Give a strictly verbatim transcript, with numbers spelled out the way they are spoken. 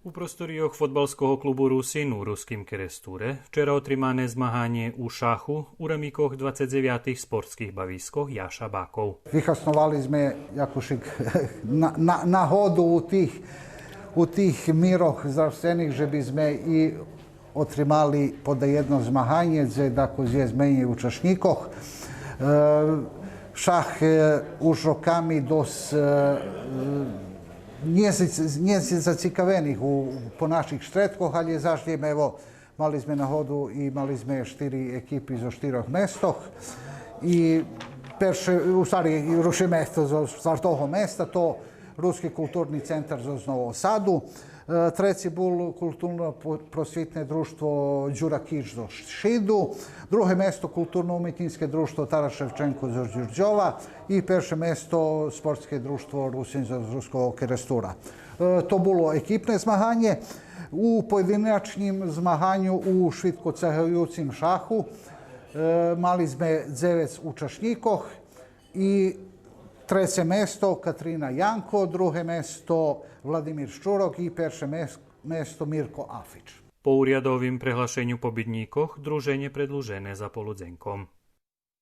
У просторийох фодбалского клубу Русин у Руским Керестуре вчера отримане змаганє у шаху у рамикох двацец дзевятих спортских бавискох Яша Баков. Вихасновали зме якушик на, на, нагоду у тих, у тих мирох здравствених же би зме и отримали подаєдно змаганє, дзе дакус єст менєй учашнїкох. Е, шах, е, уж роками досц, е, нє, нє зацикавених у, по наших штредкох, алє заш лєм, ево, мали зме нагоду и мали зме штири екипи зоз штирох местох. И перше, у ствари, рушиме то зоз штвартого места, то Руски културни центар зоз Нового Саду. Е, треци бул Културно-просвитне дружтво Дюра Кич зоз Шиду. Друге место Културно-уметнїцке дружтво Тарас Шевченко зоз Дюрдьова. И перше место Спортске дружтво Русин зоз Руского Керестура. Е, то було екипне змаганє. У поєдиначним змаганю у швидкоцегаюцим шаху, е, мали зме дзевец учашнїкох и треце место Катрина Янко, друге место Владимир Щурок и перше мес-, место Мирко Афич. По урядовим преглашеню побиднїкох друженє предлужене за полудзенком.